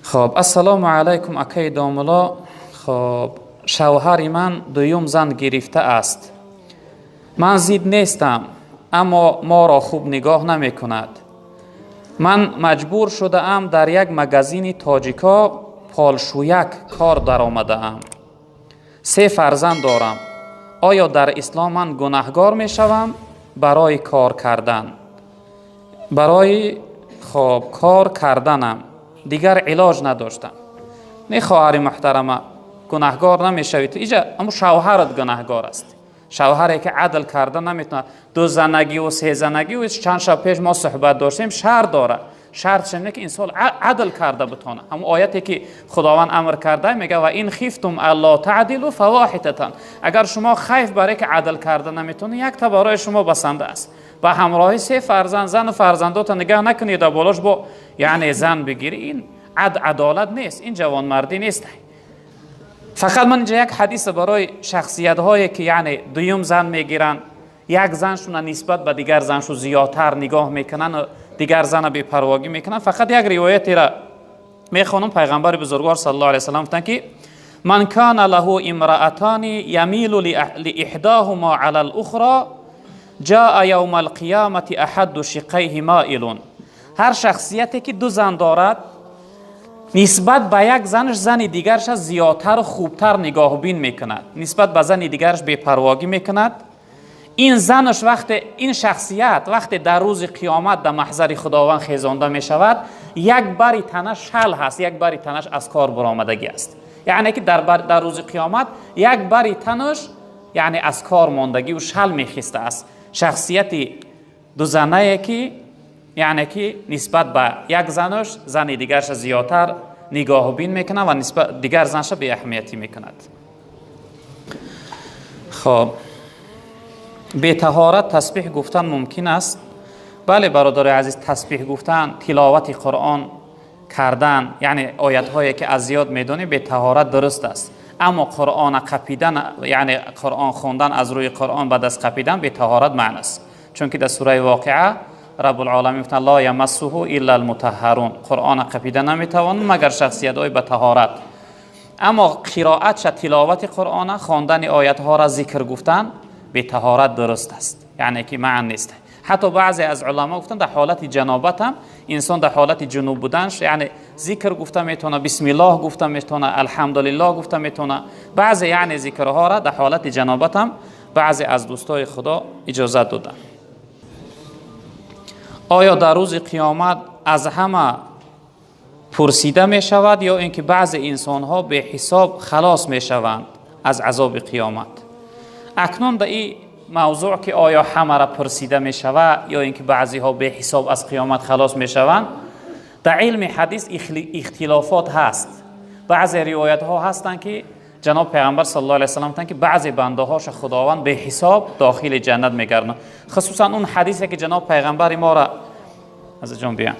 Хоб, ассалому алайкум, акаи домулло. Хоб, шавҳари ман дуюм зан гирифтааст. Ман зид нестам, аммо моро хуб нигоҳ намекунад. Ман маҷбур шудаам, дар як магазини тоҷико полшӯяк кор даромадаам. Се фарзанд дорам. Оё дар ислом ман гунаҳгор мешавам барои кор кардан? Барои хоб кор карданам дигар илоҷ надоштам. Не, хоҳари муҳтарама, гунаҳгор намешавӣ ту. Иҷа аммо шавҳарат гунаҳгор аст. Шавҳаре ки адл карда наметавонад. Ду занагиву се занагиву чанд шаб пеш мо суҳбат доштем, шарт дорад. Шартш ине ки инсон адл карда битонад. Ҳамон ояте ки Худованд амр карда, мега: ва ин хифтум алло таъдилу фавоҳидатан. Агар шумо хайф баре ки адл карда наметавонед, якта барои шумо басанда аст. Ба ҳамроҳи се фарзанд, зану фарзандота нигаҳ накунед, дар болош бо яъне зан бигирӣ, ин адолат нест, ин ҷавонмардӣ нест. Фақат ман инҷа як ҳадиса барои шахсиятҳое ки яъне дуюм зан мегиранд, як заншуна нисбат ба дигар заншу зиёдтар нигоҳ мекунанд, дигар зана бепарвогӣ мекунанд, фақат як ривоятеро мехонам. Пайғамбари бузургвор саллаллоҳу алайҳи васаллам гуфтанд ки: ман кана лаҳу имраатани ямилу лииҳдоҳума ала лухро ҷаа явма алқиёмати аҳадду шиқайҳи моилун. Ҳар шахсияте ки ду зан дорад, нисбат ба як занаш зани дигарша зиёдтару хубтар нигоҳбин мекунад, нисбат ба зани дигараш бепарвогӣ мекунад, ин занаш вақте, ин шахсият вақте дар рӯзи қиёмат дар маҳзари Худованд хезонда мешавад, як бари танаш шал ҳаст, як бари танаш аз кор баромадагӣ аст. Яъне ки дар рӯзи қиёмат як бари танаш яъне аз кор мондагиву шал мехистааст. Шахсияти дузанае ки яъне ки нисбат ба як занаш зани дигарша зиёдтар нигоҳубин мекунад ва нисбат дигар занша беаҳамиятӣ мекунад. Хоб, бетаҳорат тасбиҳ гуфтан мумкин аст? Бале, бародари азиз, тасбиҳ гуфтан, тиловати Қуръон кардан, яъне оятҳое ки аз ёд медонӣ, бетаҳорат дуруст аст. Аммо Қуръона қапидан, яъне Қуръон хондан, аз рӯи Қуръон ба даст қапидан бетаҳорат манъ аст, чунки дар сураи Воқиа Раббулоламин гуфтанд: ло ямассуҳу илла алмутаҳҳарун. Қуръона қапида наметавонанд, магар шахсиятҳои ба таҳорат. Аммо қироатша, тиловати Қуръона, хондани оятҳоро, зикр гуфтан бетаҳорат дуруст аст, яъне ки манъ нест. Ҳатто баъзе аз уламо гуфтанд, дар ҳолати ҷанобат ҳам инсон дар ҳолати ҷунуб буданш яъне зикр гуфта метавона, бисмиллоҳ гуфта метавона, алҳамдулиллоҳ гуфта метавона. Баъзе яъне зикрҳоро дар ҳолати ҷанобат ҳам баъзе аз дӯстои Худо иҷозат доданд. Оё дар рӯзи қиёмат аз ҳама пурсида мешавад ё ин ки баъзе инсонҳо беҳисоб халос мешаванд аз азоби қиёмат? Акнун дар ин мавзӯъ ки оё ҳамаро пурсида мешавад ё ин ки баъзеҳо беҳисоб аз қиёмат халос мешаванд, дар илми ҳадис ихтилофот ҳаст. Баъзе ривоятҳо ҳастанд ки ҷаноб пайғамбар саллаллоҳу алайҳи васаллам гуфтанд ки баъзе бандаҳоша Худованд беҳисоб дохили ҷаннат мегардонад. Хусусан он ҳадисе ки ҷаноб пайғамбари моро азизҷон бия,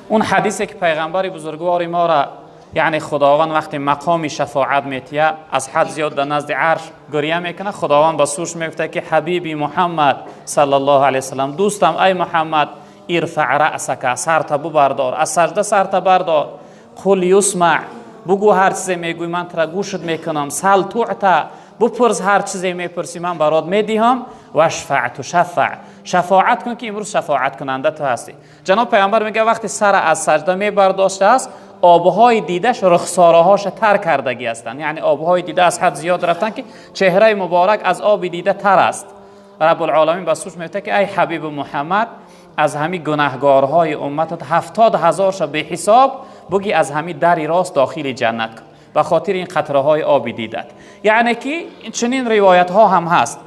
он ҳадисе ки пайғамбари бузургвори моро яъне Худованд вақте мақоми шафоат метия, аз ҳад зиёд дар назди арш гиря мекунад, Худованд ба сӯш мегуфта ки: ҳабиби Муҳаммад саллаллоҳу алайҳи васаллам, дӯстам, ай Муҳаммад, ирфаъ раъсака, сарта бубардор, аз сажда сарта бардор, қул юсмаъ, бугӯ ҳар чизе мегӯй, ман тра гӯшт мекунам, сал туъта, бупурс ҳар чизе мепурсӣ, ман барот медиҳам, вашфаъ тушаффаъ, шафоат кун ки имрӯз шафоаткунанда ту ҳастӣ. Ҷаноб пайғамбар мегӯяд, вақте сара аз сажда мебардоштааст, обҳои дидаш рухсораҳоша тар кардагӣ ҳастанд, яъне обҳои дида аз ҳад зиёд рафтанд ки чеҳраи муборак аз оби дида тар аст. Раббулоламин ба сӯш мегӯяд ки: ай ҳабибу Муҳаммад, аз ҳами гунаҳгорҳои умматат 70 000-ша беҳисоб буги аз ҳами дари рост дохили ҷаннат кун ба хотири ин қатраҳои оби дидат. Яъне ки чунин ривоятҳо ҳам ҳаст.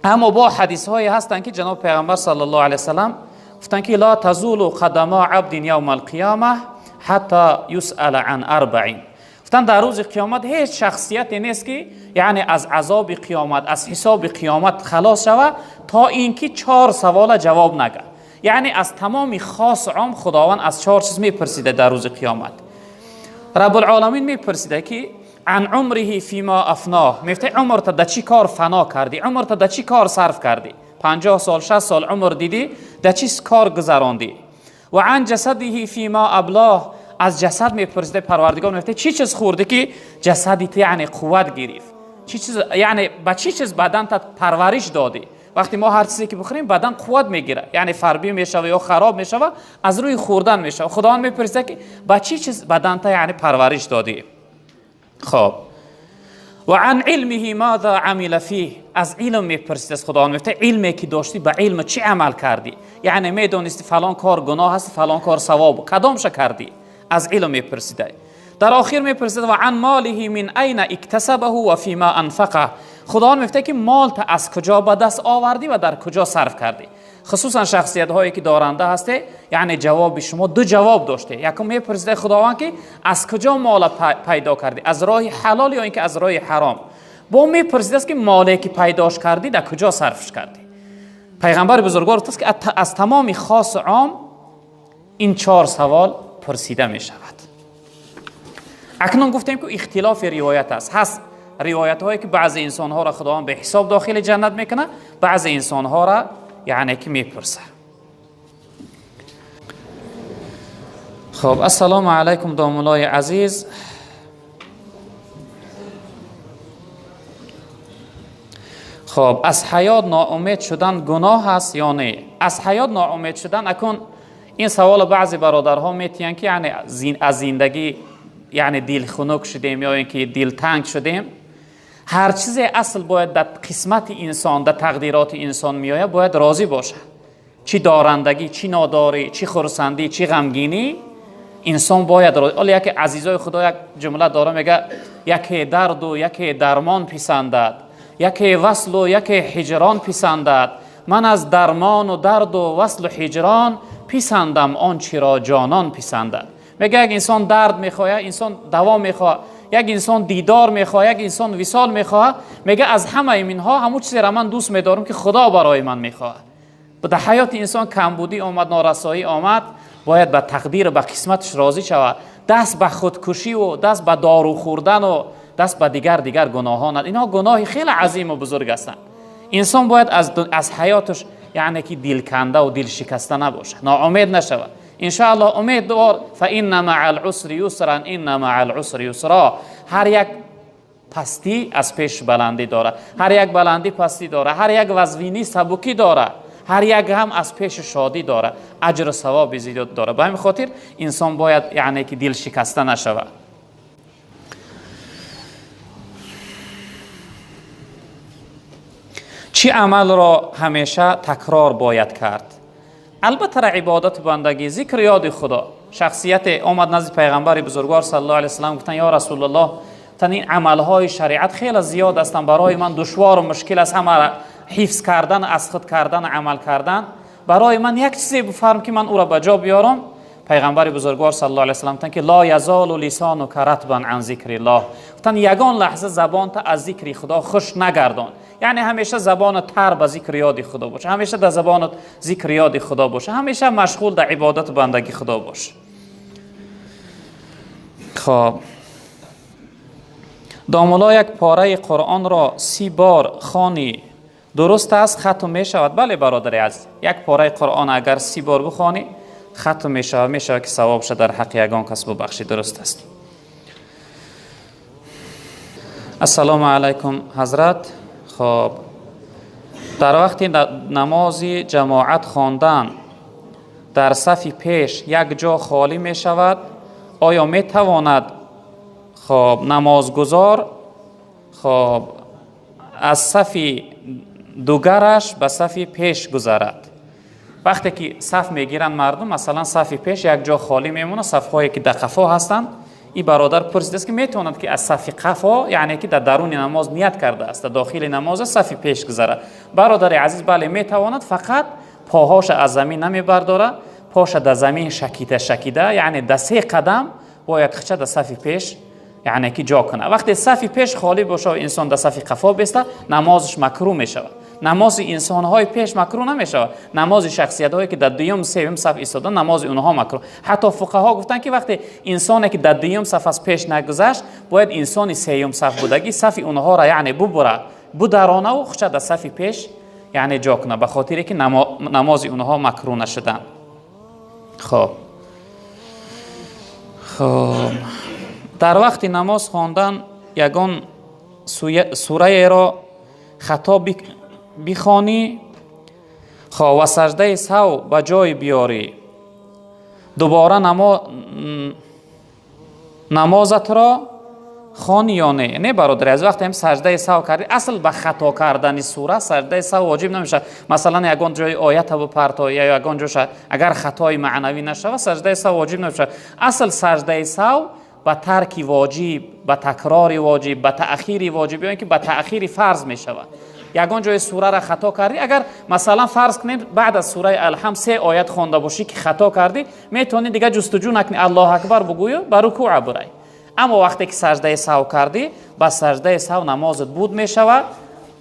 Аммо бо ҳадисҳое ҳастанд ки ҷаноб пайғамбар саллаллоҳу алайҳи васаллам гуфтанд ки: ла тазулу қадамо абдин явма алқиёма ҳатта юсала ан арбаин. Гуфтанд, дар рӯзи қиёмат ҳеҷ шахсияте нест ки яъне аз азоби қиёмат, аз ҳисоби қиёмат халос шавад, то ин ки чор савола ҷавоб нага. Яъне аз тамоми хос ом Худованд аз чор чиз мепурсида. Дар рӯзи қиёмат Раббулоламин мепурсида ки: ан умриҳи фима афноҳ. Мефта, умрта да чӣ кор фано кардӣ, умрта да чӣ кор сарф кардӣ? 50 сол, 60 сол умр дидӣ, да чӣ кор гузарондӣ? Ва ан ҷасадиҳи фима аблоҳ. از جسد میپرسیده پروردگار میگفته چی چیز خوردی که جسدت یعنی قوت گرفت، چی چیز یعنی با چی چیز بدن تا پرورش دادی. وقتی ما هر چیزی که بخوریم بدن قوت میگیره، یعنی فربی میشوه یا خراب میشوه، از روی خوردن میشوه. خداوند میپرسه که با چی چیز بدن تا یعنی پرورش دادی. خب و عن علمه ماذا عمل فیه، از علم میپرسید از خداوند میگفته علمی که داشتی به علم چی عمل کردی، یعنی میدونستی فلان کار گناه است فلان کار ثواب، کدامش کردی، از علم میپرسیده. در آخر میپرسید و عن ماله من این اکتسبه و فیما انفقه، خداوند میگفته که مال تا از کجا به دست آوردی و در کجا صرف کردی. خصوصا شخصیت هایی که دارنده هسته، یعنی جواب شما دو جواب داشته. یکم میپرسیده خداوند که از کجا مال پیدا کردی، از راه حلال یا اینکه از راه حرام. با میپرسیده است که مالی که پیداش کردی در کجا صرفش کردی. پیغمبر بزرگوار گفت که از تمام خاص عام این 4 سوال پرسیده میشود. اکنون گفتیم که اختلاف روایت است. هست روایت هایی که بعضی انسان ها را خداوند به حساب داخل جنت میکنه، بعضی انسان ها را یعنی که میپرسه. خب السلام علیکم دامولای عزیز. خب از حیات ناامید شدن گناه است یا نه؟ از حیات ناامید شدن، اکنون این سوال بعضی برادرها میتین که یعنی از زندگی یعنی دل خنک شدیم یا اینکه دل تنگ شدیم. هر چیز اصل باید در قسمت انسان، در تقدیرات انسان میآید، باید راضی باشه. چی دارندگی، چی ناداری، چی خرسندی، چی غمگینی، انسان باید راضی. حالا یک عزیزای خدا یک جمله داره میگه یکی درد و یکی درمان پسندد، یکی وصل و یکی هجران پسندد، من از درمان و درد و وصل و هجران پسندم آنچه را جانان پسندد. میگه یک انسان درد میخواد، انسان دوا میخواد، یک انسان دیدار میخواد، یک انسان وصال میخواد. میگه از همه اینها همون چیزی را من دوست میدارم که خدا برای من میخواد. در حیات انسان کمبودی آمد، نارسایی آمد، باید به تقدیر و به قسمتش راضی شود. دست به خودکشی و دست به دارو خوردن و دست به دیگر گناهان، اینها گناه خیلی عظیم و بزرگ هستند. انسان باید از حیاتش یعنی که دل کنده و دل شکسته نباشه، ناامید نشود. ان شاء الله امیدوار، فان مع العسر یسرا ان مع العسر یسرا. هر یک پستی از پیش بلندی داره، هر یک بلندی پستی داره، هر یک وزوینی سبکی داره، هر یک هم از پیش شادی داره، اجر و ثواب زیاد داره. به همین خاطر انسان باید یعنی که دل شکسته نشود. چی عمل را همیشه تکرار باید کرد؟ البته عبادت بندگی، ذکر یاد خدا. شخصیت آمد نزد پیغمبر بزرگوار صلی الله علیه و سلم، گفتن یا رسول الله، تن این عملهای شریعت خیلی زیاد هستند، برای من دشوار و مشکل است همه حفظ کردن، از خود کردن، عمل کردن. برای من یک چیزی بفرم که من او را به جا بیارم. پیغمبر بزرگوار صلی الله علیه و سلم گفتن که لا یزال لسانک رطبا عن ذکر الله. گفتن یگان لحظه زبان تا از ذکر خدا خوش نگردان، یعنی همیشه زبان تر به ذکر یاد خدا باشه، همیشه در زبانت ذکر یاد خدا باشه، همیشه مشغول در عبادت بندگی خدا باشه. خب داملا یک پاره قرآن را 30 بار خوانی درست است ختم می شود؟ بله برادر عزیز، یک پاره قرآن اگر 30 بار بخوانی ختم می شود، می شود که ثواب شد در حق یگان کس ببخشی، درست است. السلام علیکم حضرت. خب در وقتی نماز جماعت خواندن در صف پیش یک جا خالی می شود، آیا می تواند خب نمازگزار خب از صف دوگرش به صف پیش گذرد؟ وقتی که صف میگیرن مردم، مثلا صف پیش یک جا خالی میمونه، صف هایی که در قفا هستند، این برادر پرسیده است که میتواند که از صف قفا، یعنی که در درون نماز نیت کرده است، در داخل نماز صف پیش گذره. برادر عزیز بله میتواند، فقط پاهاش از زمین نمیبرداره، پاش در زمین شکیده شکیده، یعنی در 3 قدم باید خچه در صف پیش یعنی که جا کنه. وقتی صف پیش خالی باشه و انسان در صف قفا بسته، نمازش مکروه میشود. نماز انسان های پیش مکروه نمیشود، نماز شخصیت هایی که در دوم سوم صف ایستادن نماز اونها مکروه. حتی فقها گفتن که وقتی انسانی که در دوم صف از پیش نگذشت، باید انسان سوم صف بودگی صف اونها را یعنی ببره بدرانه و خچه در صف پیش یعنی جا کنه، به خاطر که نماز اونها مکروه نشدن. خب Хуб, дар вақти намоз хондан ягон сураеро хато бихонӣ, хоб, ва саждаи сав ба ҷой биёрӣ, дубора намозатро хонӣ ё не? Не, бародари аз вақте ҳам саждаи сав кардӣ, асл ба хато кардани сура саждаи сав воҷиб намешавад. Масалан, ягон ҷои оята бипартоӣ ё ягон ҷоша агар хатои маънавӣ нашавад, саждаи сав воҷиб намешавад. Асл саждаи сав ба тарки воҷиб, ба такрори воҷиб, ба таъхири воҷиб ё ин ки ба таъхири фарз мешавад. Ягон ҷои сураро хато кардӣ, агар масалан фарз кунем баъд аз сураи Алҳамд 3 оят хонда бошӣ ки хато кардӣ, метавонӣ дигар ҷустуҷӯ накунӣ, Аллоҳ акбар бигӯю ба рукӯъ бирай. Аммо вақте ки саждаи сав кардӣ, ба саждаи сав намозат буд мешавад.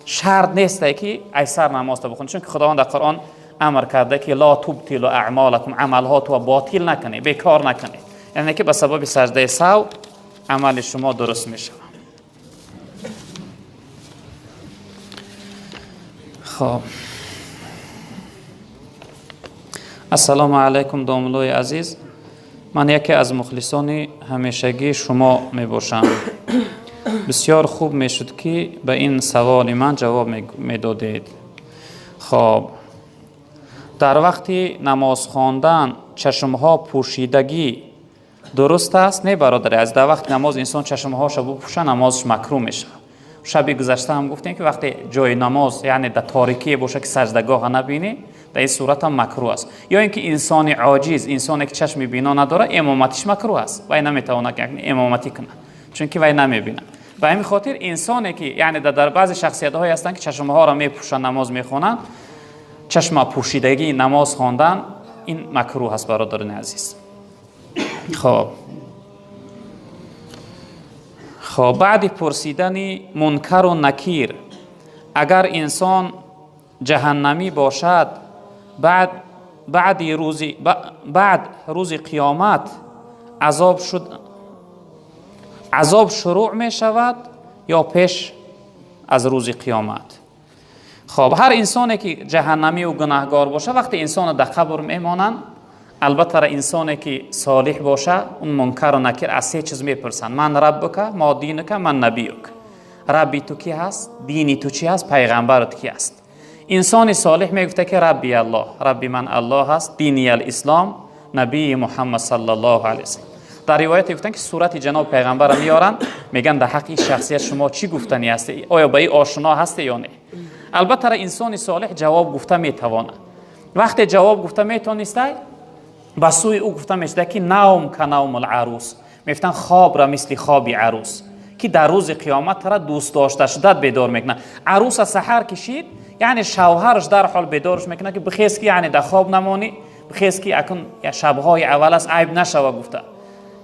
Шарт несте ки айсар намозта бихонӣ, чунки Худованд дар Қуръон амр карда ки ла тубтилу аъмолакум, амалҳотро ботил накунӣ, бекор накунӣ. Яъне ки ба сабаби саждаи сав амали шумо дуруст мешавад. Хоб, ассалому алайкум домуллои азиз, ман яке аз мухлисони ҳамешагии шумо мебошам. Бисёр хуб мешуд ки ба ин саволи ман ҷавоб медодед. Хоб, дар вақти намоз хондан чашмҳо пӯшидагӣ дуруст аст? Не, бародари аз дар вақти намоз инсон чашмҳоша бупӯша, намозаш макрӯҳ мешавад. Шаби гузашта ҳам гуфтем ки вақте ҷои намоз, яъне дар торикие боша ки саҷдагоҳа набинӣ, дар ин сурат ҳам макрӯҳ аст. Ё ин ки инсони оҷиз, инсоне ки чашми бино надорад, имоматиш макрӯҳ аст, вай наметавонад имоматӣ кунад, чунки вай намебинад. Ба ҳамин хотир инсоне ки, яъне дар баъзе шахсиятҳое ҳастанд ки чашмҳоро мепӯшанд, намоз мехонанд, чашма пӯшидагии намоз хондан ин макрӯҳ аст, бародарони азиз. Хоб, хоб, баъди пурсидани мункару накир, агар инсон ҷаҳаннамӣ бошад, баъд рӯзи қиёмат азоб шурӯъ мешавад ё пеш аз рӯзи қиёмат? Хоб, ҳар инсоне ки ҷаҳаннамию гунаҳгор бошад, вақте инсонро дар қабр мемонанд, албатта инсоне ки солиҳ боша, он мункару накир аз се чиз мепурсанд: ман раббука, мо динука, ман набиюк. Рабби ту ки ҳаст, дини ту чи ҳаст, пайғамбарат ки ҳаст? Инсони солиҳ мегуфта ки рабби Аллоҳ, рабби ман Аллоҳ ҳаст, дини алислом, набии Муҳаммад саллаллоҳу алайҳи васаллам. Дар ривояте гуфтанд ки сурати ҷаноб пайғамбарро меоранд, мегӯянд дар ҳаққи шахсият шумо чӣ гуфтанӣ ҳастед, оё ба ин ошно ҳастед ё не? Албатта инсони солиҳ ҷавоб гуфта метавонад. Вақте ҷавоб гуфта метавонистай, ба сӯи ӯ гуфта мешуда ки навм ка навмул арус, мегуфтанд хобра мисли хоби арус, ки дар рӯзи қиёмат тара дӯст дошта шудат бедор мекунад. Аруса саҳар кишид, яъне шавҳараш дар ҳол бедорш мекунад ки бихез ки яъне дар хоб намонӣ, бихез ки акун шабҳои аввал аст, айб нашава гуфта.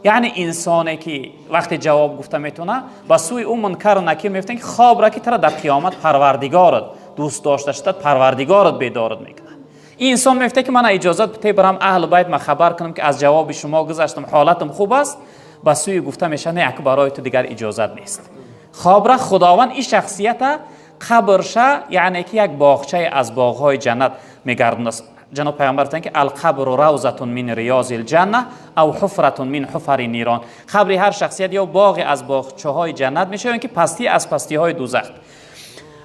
Яъне инсоне ки вақте ҷавоб гуфта метавонад, ба сӯи ӯ мункару накир мегуфтанд ки хобра ки тара дар қиёмат парвардигорат дӯст дошта шудат, парвардигорат бедорат мекунад. Ин инсон мегуфта ки мана иҷозат бите барам аҳли байт ма хабар кунам ки аз ҷавоби шумо гузаштам, ҳолатам хуб аст. Ба сӯи гуфта мешавад не, аку барои ту дигар иҷозат нест. Хобра Худованд ин шахсията қабрша, яъне ки як боғчае аз боғҳои ҷаннат мегардонад. Ҷаноб пайғамбар гуфтанд ки алқабру равзатун мин риёзил ҷанна ав ҳуфратун мин ҳуфари нирон. Қабри ҳар шахсият ё боғе аз боғчаҳои ҷаннат мешавад ё ин ки пастӣ аз пастиҳои дӯзах.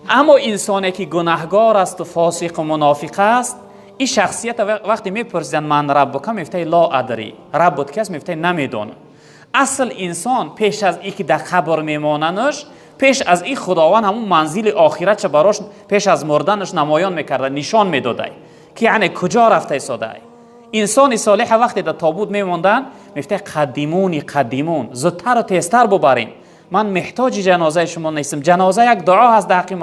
Аммо инсоне ки гунаҳгор асту фосиқу мунофиқ аст, ин шахсият вақте мепурсиданд ман раббука, мегуфтаи ло адри, раббут ки аст, мегуфтаи намедонам. Асл инсон пеш аз ин ки дар қабр мемонанаш, пеш аз ин Худованд ҳамун манзили охиратша барош пеш аз мурданаш намоён мекарда, нишон медодай ки яъне куҷо рафта истодай. Инсони солиҳа вақте дар тобут мемонданд, мегуфтаи қаддимуни қаддимун, зудтару тезтар бубарем, ман меҳтоҷи ҷанозаи шумо нестам. Ҷаноза як дуо ҳаст дар ҳаққи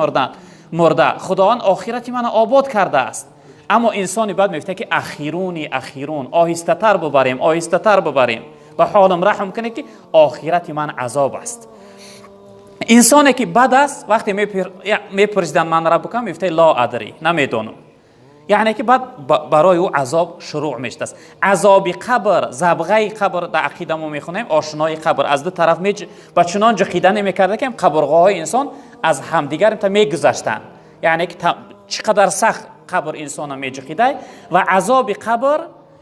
мурда, Худованд охирати мана обод кардааст. Аммо инсони бад мегуфта ки ахируни ахирун, оҳистатар бубарем, оҳистатар бубарем, ба ҳолам раҳм кунед ки охирати ман азоб аст. Инсоне ки бад аст, вақте мепурсиданд ман раббукам, мегуфта ло адри, намедонам. Яъне ки баъд барои ӯ азоб шурӯъ мешудааст. Азоби қабр, забғаи қабр дар ақида мо мехонем, ошнои қабр аз ду тараф ба чунон ҷиқида намекарда ки қабрғоҳои инсон аз ҳамдигар мегузаштанд. Яъне ки чӣ қадар сахт қабр инсона меҷиқидай. Ва азоби қабр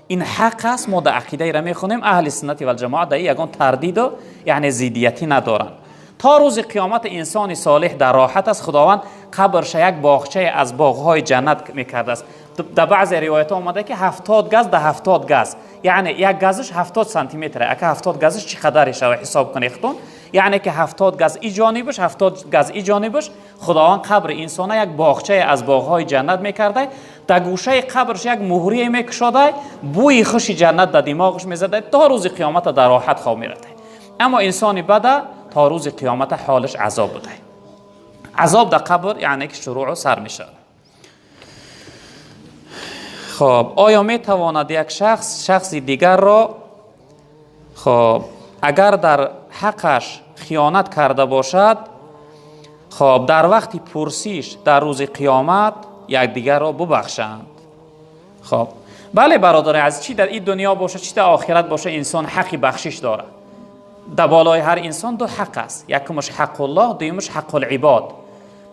Ин ҳақ аст, мо дар ақидаеро мехонем, аҳли суннати валҷамоат дар ягон тардиду яъне зиддиятӣ надоранд. То рӯзи қиёмат инсони солеҳ дар роҳат аст. Худованд қабрша як боғчае аз боғҳои ҷаннат мекардааст. Дар баъзе ривоятҳо омада ки 70 газ да 70 газ, яъне як газаш 70 сантиметр. Ака 70 газаш чӣ қадаре шава ҳисоб кунед худтон. Яъне ки 70 газ и ҷонибаш, 70 газ и ҷонибаш, Худованд қабри инсона як боғчае аз боғҳои ҷаннат мекарда. Дар гӯшаи қабрш як муҳрие мекушода, бӯи хуши ҷаннат дар димоғаш мезада, то рӯзи қиёмата дар роҳат хоб мерада. Аммо инсони бада то рӯзи қиёмата ҳолаш азоб буда. Азоб дар қабр яъне ки шурӯъу сар мешавад. Хоб, оё метавонад як шахс шахси дигарро, хоб, агар дар ҳаққаш хиёнат карда бошад, хоб, дар вақти пурсиш дар рӯзи қиёмат якдигарро бубахшанд? Хоб, бале, бародари азиз, чӣ дар ин дунё бошад, чӣ дар охират бошад, инсон ҳаққи бахшиш дорад. Дар болои ҳар инсон ду ҳақ аст: якумаш ҳаққуллоҳ, дуюмаш ҳаққулибод.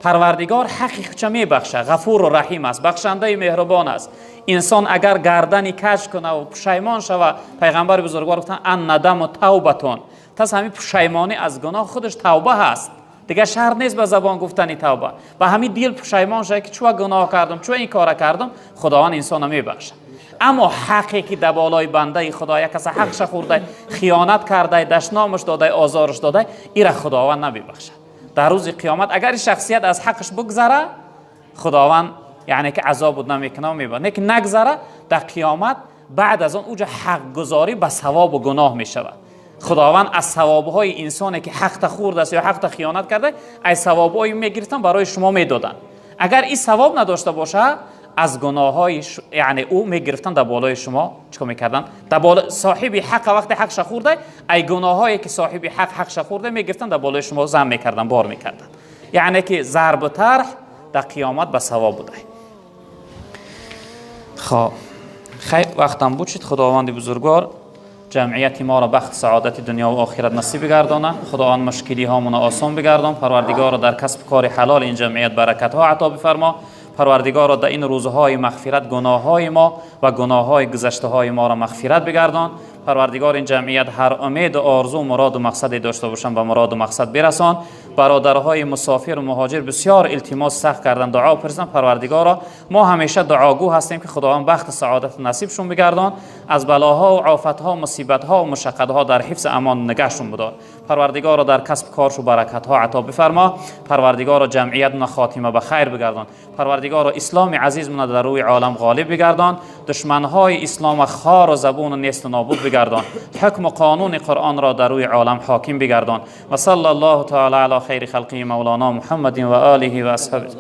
Парвардигор ҳаққи худша мебахшад, ғафуру раҳим аст, бахшандаи меҳрубон аст. Инсон агар гардани каҷ кунаву пушаймон шава, пайғамбари бузургвор гуфтанд: ан-надаму тавбатун. Тас ҳамин пушаймонӣ аз гуноҳ худаш тавба ҳаст, дигар шарт нест ба забон гуфтани тавба. Ба ҳамин дил пушаймон шава ки чӯа гуноҳ кардам, чӯа ин кора кардам, Худованд инсонро мебахшад. Аммо ҳақе ки дар болои бандаи Худо як каса ҳақша хӯрдай, хиёнат кардай, дашномаш додай, озораш додай, ира Худованд намебахшад. Дар рӯзи қиёмат агар ин шахсият аз ҳаққаш бигзара, Худованд яъне ки азоб буд намекуна, мебарад. Не ки нагзара, дар қиёмат баъд аз он уҷа ҳақгузорӣ ба савобу гуноҳ мешавад. Худованд аз савобҳои инсоне ки ҳақта хӯрдааст ё ҳақта хиёнат карда, аз савобҳои мегирифтан, барои шумо медоданд. Агар ин савоб надошта бошад, аз гуноҳҳои яъне ӯ мегирифтан, дар болои шумо чикор мекарданд? Дар боло соҳиби ҳаққа вақте ҳақша хӯрда, ай гуноҳҳое ки соҳиби ҳақ ҳақша хӯрда, мегирифтан, дар болои шумо зам мекарданд, бор мекарданд. Яъне ки зарбу тарҳ дар қиёмат ба савоб буда. Хоб, хайр, вақтам буд шуд. Худованди бузургвор ҷамъияти моро бахти саодати дунё ва охират насиб бигардона. Худованд мушкилиҳомонро осон бигардон. Парвардигорро дар касбу кори ҳалол ин ҷамъият баракатҳо ато бифармо. Парвардигорро дар ин рӯзҳои мағфират гуноҳҳои мо ва гуноҳҳои гузаштаҳои моро мағфират бигардон. Парвардигор, ин ҷамъият ҳар умеду орзу, муроду мақсаде дошта бошанд, ба муроду мақсад бирасон. Бародарҳои мусофиру муҳоҷир бисёр илтимос сахт кардан, дуо пурсиданд. Парвардигоро, мо ҳамеша дуогӯ ҳастем ки Худованд бахти саодат насибшон бигардон, аз балоҳо ва офатҳо, мусибатҳо ва мушаққатҳо дар ҳифзи амон нигаҳшон бидор. Парвардигоро, дар касб коршу баракатҳо ато бифармо. Парвардигоро, ҷамъиятмона хотима ба хайр бигардон. Парвардигоро, исломи азизмона дар рӯи олам ғолиб бигардон, душманҳои ислома хору забуну несту нобуд бигардон, ҳукму қонуни Қуръонро дар рӯи олам ҳоким бигардон. Ва салла Аллоҳу таала ала хайри халқиҳи мавлоно Муҳаммадин ва олиҳи ва асҳобиҳи.